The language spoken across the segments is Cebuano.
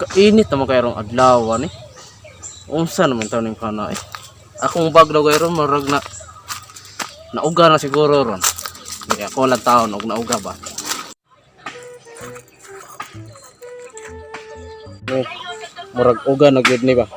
Kainit naman kay rong adlaw ni. Unsa naman taon ning kana eh. Akong bag daw kay ron murag na nauga na siguro ron. Hindi ako lang taon og nauga ba. Eh, murag uga na gyud ni ba.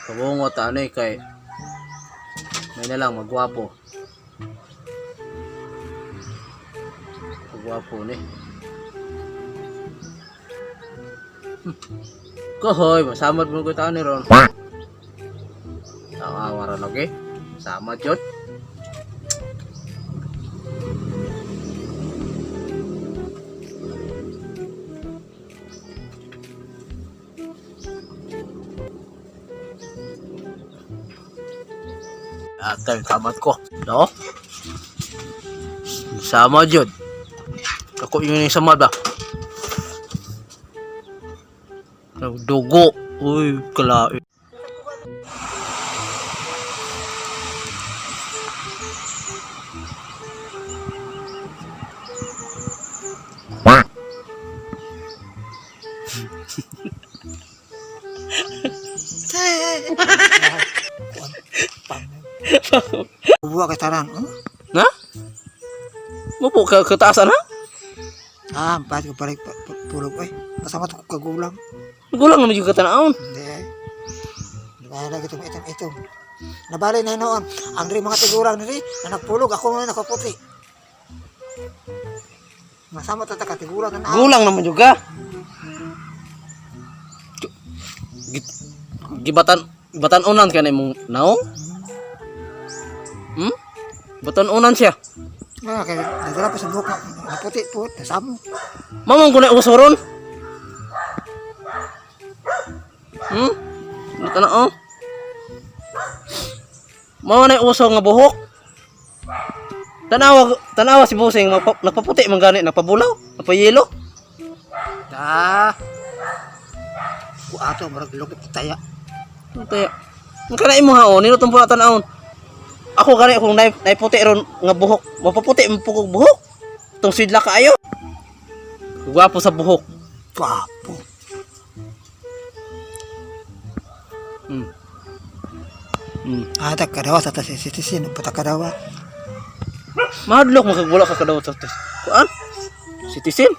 Kabungo ta ano eh, kay may na lang magwapo. Magwapo ni. Kohoy, masamad mo ko ni ron. Tawa ron, okay? Sama jud. Atay, samad ko. No? Sama jud. Ako yun yung samad ba? Dugo. Uy, kalain. Buwa kay taran. Oh? Na? Mupo ka kataasan ha? Ah, paat ko balik pulog ay. Kasama to kagulang. Gulang naman yung katanawon. Hindi ay. Nabali lagi itong itom itom. Nabali na noon. Ang rin mga tigulang niri na nagpulog ako na nakaputi. Masama ta ka tigulang na. Gulang naman juga. Gibatan batan unan ka na imong naong? Hmm? Batan unan siya. Ah, kay nadala pa sa buhok na naputi po, nasamo. Mamang ko na usoron. Hmm? Ano na oh? Mao na uso nga buhok. Tanawa tanawa si Busing nagpaputi man gani, nagpabulaw, nagpayelo. Da. Ku ato murag lukit taya. Kaya, ang kana imo ha, oh, nilutong po na tanawon. Ako gani kung naiputi ron nga buhok, mapaputi man po kog buhok. Tong sidla kaayo. Gwapo sa buhok. Gwapo. Ah, tak kadawa sa tas citizen, puta kadawa. Mahadlok makagwala ka kadawa sa tas. Kuan? Citizen?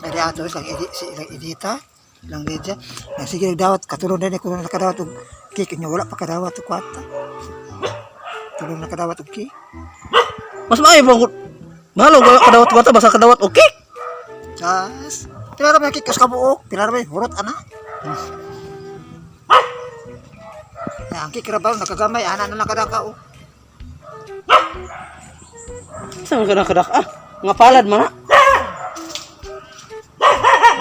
Dari ato lang idi si ilang idita lang lidya. Nang sige dawat katulong din ko na kadawat og cake nya wala pa kadawat og kwarta. Tulong na kadawat og cake. Mas maayo ba kung mahalo wala kadawat kwarta basta kadawat okay. Sas. Pila ra may cake sa kabuok, pila ra may hurot ana. Ya, ang cake ra ba nakagamay ana na lang kadaka oh. Sa man ka nakadak ah? Nga palad man na.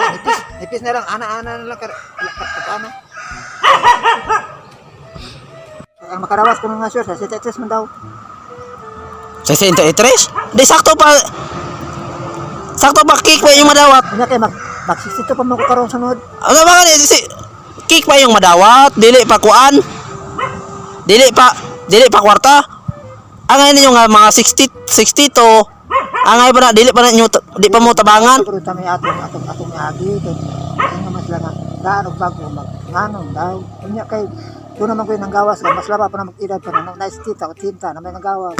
Nipis, nipis na lang ana ana na lang kada ana. Ang makarawas ko nga sure sa 73 man daw. 63? Di sakto pa. Sakto pa cake pa yung madawat. Unya kay mag mag 62 pa mo ko karon sunod. Ano ba gani si cake pa yung madawat, dili pa kuan. Dili pa kwarta. Angay ninyo nga mga 60 62. Angay pa na dili pa na inyo di pa mo tabangan. Pero tami atong atong atong miagi kay ingon man sila nga daan og bago mag nganon daw. Unya kay doon naman ko yung nanggawas mas laba pa na mag-edad pa na nice tita o tinta na may nanggawas.